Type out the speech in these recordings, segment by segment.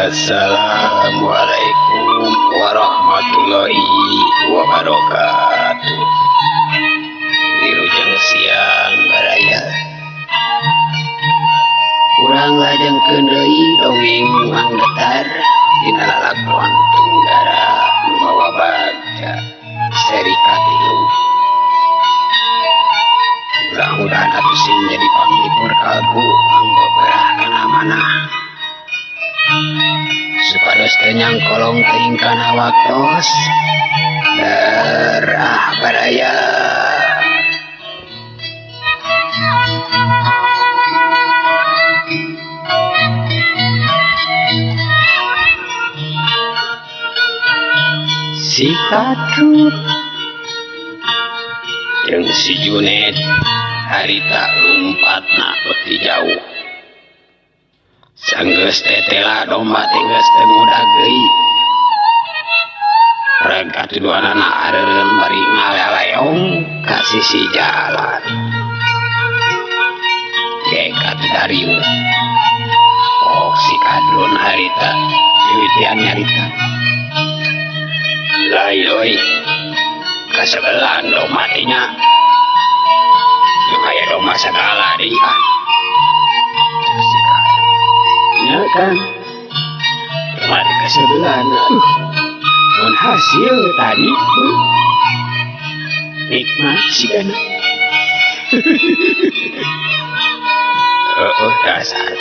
Assalamualaikum warahmatullahi wabarakatuh. Wilujeng siang baraya. Urang lajengkeun deui dongeng Mang Getar dina lalakon Tunggara nu mawa bagja seri katilu. Mudah-mudahan atuh sing jadi panglipur kalbu pangbeberah kana manah. Supados teu nyangkolong teuing kana waktos. Darah baraya. Si Kadrun jeung si Junet harita lumpatna beuki jauh. Sanggeus tetela domba teh geus teu ngudag deui. Reg katuduanana areureun bari ngaleleong ka sisi jalan. Ge katudariu. Oh si Kadrun harita mimitian nyarita. Lain euy. Kasebelan domba teh nya. Jeung aya domba sagala deui ah. Si Kadrun. Nya kan. Domba teh kasebelan. Aduh. Mun hasil tadi nikmat sigana. Oh dasar.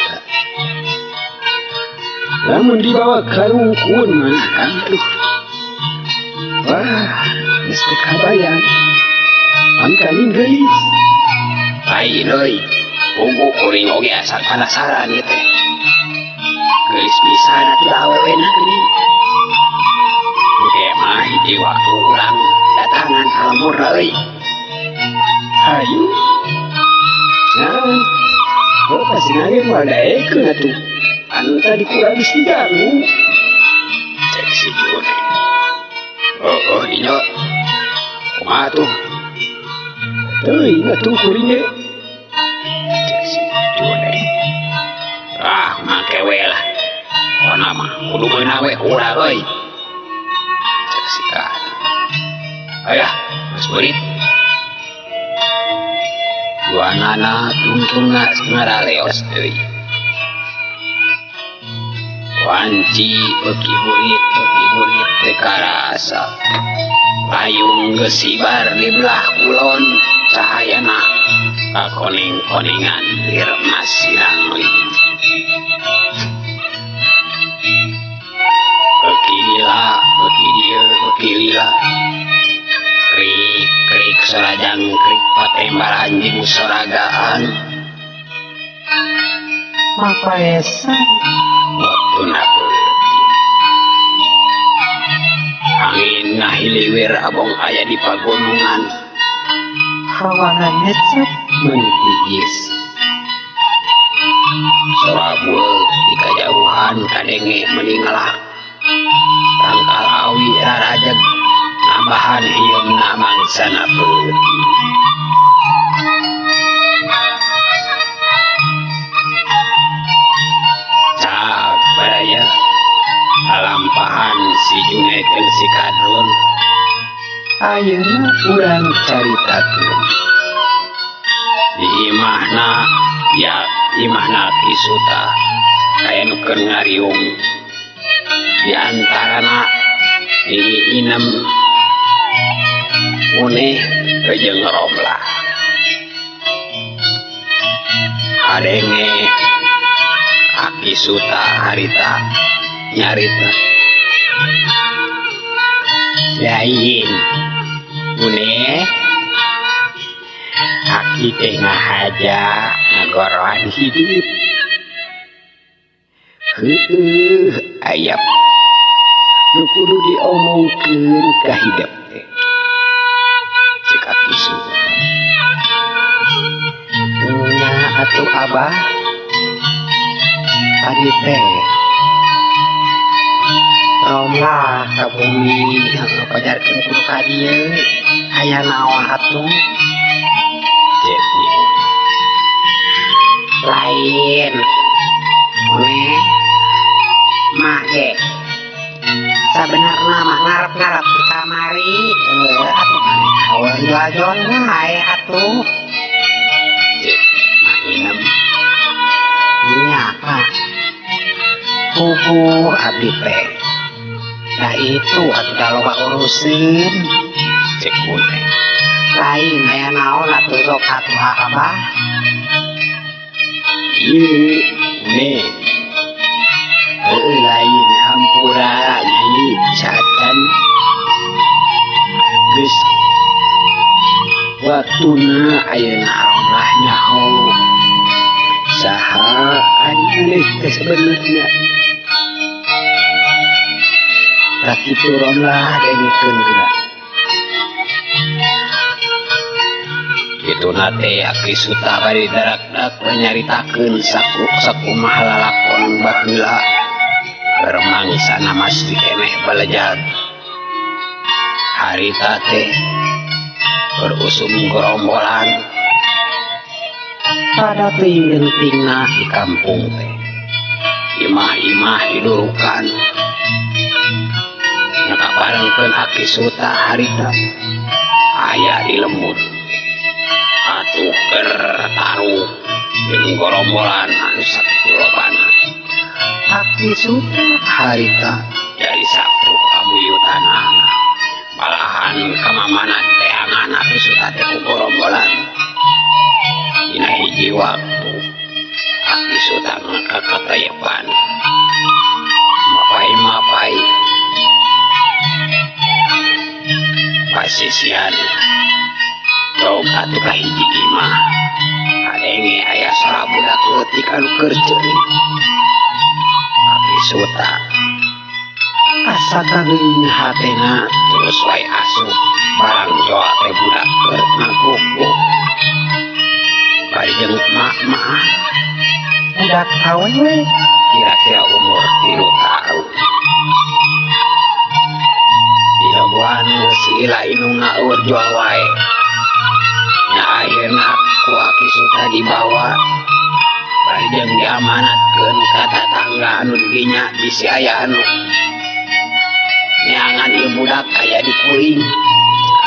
Lamun dibawa karungkun mah kan aduh. Wah, geus teu kabayang. Mangkaning geulis. Lain euy. Pugu kuring oge asa penasaran ieu teh. Geulis pisan atuh awewena geuning. Oke mah hiji waktu urang datangan ka lembur euy. Hayu. Nah, oh pasti nage moal daekeun atuh. Anu tadi kurang geus diganggu. Cek si Junet. Oh, oh inyo. Kumaha tuh? Teuing atuh kuring ge. Cek si Junet. Ah, make we lah. Pokona mah kudu meunang we urang euy. Cek si Kadrun. Ayah, geus beurit. Duanana tungtungna ngaraleos deui. Wanci beuki burit teu karasa. Layung geus sibar di belah kulon, cahayana kakoning-koningan lir masirangling. Beuki lila, beuki dieu, beuki lila. Krik krik sora jangkrik patembaran jeung soragaan. Mapaesan waktuna peuting. Angin ngahiliwir abong aya di pagunungan. Hawana ngecep meuni tiis. Sora bueuk di kajauhan kadenge meuni ngelak. Tangkal awi rarajeg nambahan hieumna mangsana peuting. Cak baraya lalampahan si Junet jeung si Kadrun. Ayeuna urang caritakeun. Di imahna ya imahna Ki Suta aya nu keur ngariung. Di antarana Nini Inem, Muneh jeung Romlah. Kadenge Aki Suta harita nyarita. Lain Muneh, Aki teh ngahaja ngagoroan hidup. Heueuh aya nu kudu diomongkeun ka hidep teh. Cek Aki Suta. Nya atuh abah tadi teh Romlah ka bumi pajarkeun kudu ka dieu aya naon atuh. Cek Nyi Muneh. Lain Muneh mah Lalajon wae atuh. Cek Mak Inem. Nya Pak. Puguh abdi teh. Da itu atuh da loba urusin. Cek Une. Lain aya naon atuh sok atuh Abah. Ieu Une. Heueuh lain hampura nyai cacan. Geus waktuna ayeuna Allah nyaho. Saha ari Une teh sebenarnya. Tak kitu Romlah dengekeun geura. Kitu na teh Aki Suta bari darak-dak nyaritakeun sakumaha lalakon baheula. Keur mangsana masih keneh balejag. Harita teh berusum gerombolan. Pada teuing gentingna di kampung teh. Imah-imah didurukan. Nakabarengkeun Aki Suta harita aya di lembut. Atuh keur taruh jeung gerombolan anu sakitu lobana. Aki Suta harita dari Sabtu kabuyutanana. Malahan kamamana teangan Aki Suta teh ku gerombolan. Dina hiji waktu Aki Suta ngakatayepan. Mapai-mapai pasisian jog atuh ka hiji imah. Kadenge aya sora budak leutik anu keur ceurik. Aki Suta asa kageuing hatena terus wae asup barang joa teh budak keur ngagogok. Bari jeung mak-mak budak awewe kira-kira umur 3 tahun. Diloboan si Ila indungna eueuh jual wae. Nya akhirna ku Aki Suta dibawa bari jeung diamanatkeun ka tatangga anu didinya bisi aya anu neangan ieu budak aya di kuring.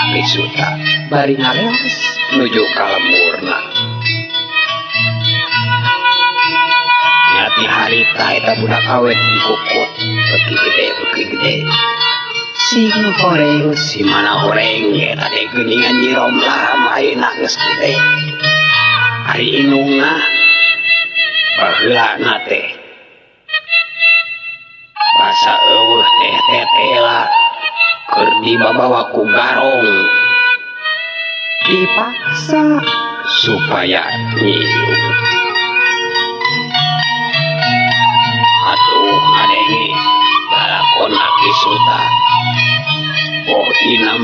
Aki Suta bari ngaleos nuju ka lemburna. Nyati harita eta budak awet dikukut beuki gede beuki gede. Sing horeng si mana horeng eta teh geuningan Nyi Romlah ayeuna geus gede. Ari indungna baheulana teh basa eueuh teh tetela keur dibabawa ku garong dipaksa supaya nyilu. Atuh ngadenge lalakon Aki Suta. Oh Inem,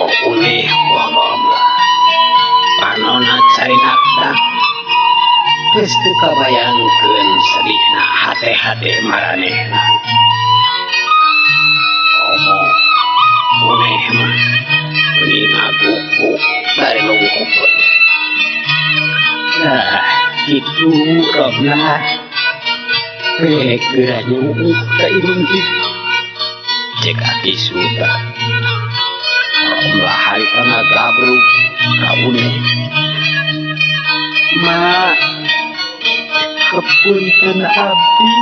oh Uneh, oh Romlah. Panona carinak-dak geus teu kabayangkeun sedihna hate-hate maranehna. Komo Uneh mah meuni ngaguguk bari lungkup. Nah, kitu Romlah. Rek geura nyuuk ka indung teh. Cek Aki Suta. Romlah harita ngagabruk ka Uneh. Ma, kepunten abdi.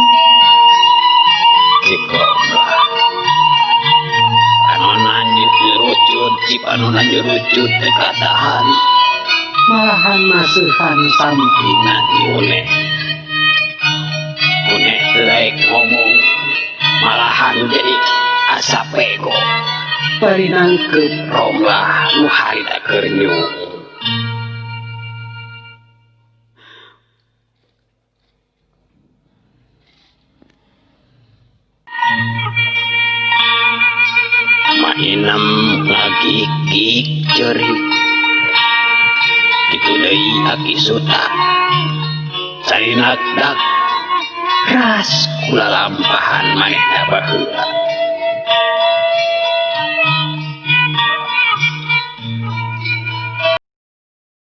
Cek Romlah. Panona nyerucut, si panona nyerucut teh katahan. Malahan masuhan sampingna di Uneh. Uneh teu daek ngomong, malahan jadi asa pego. Bari nangkep Romlah nu harita keur nyuuk. Mak Inem ngagigig ceurik. Kitu deui Aki Suta. Carinak-dak ras kula lampahan manehna baheula.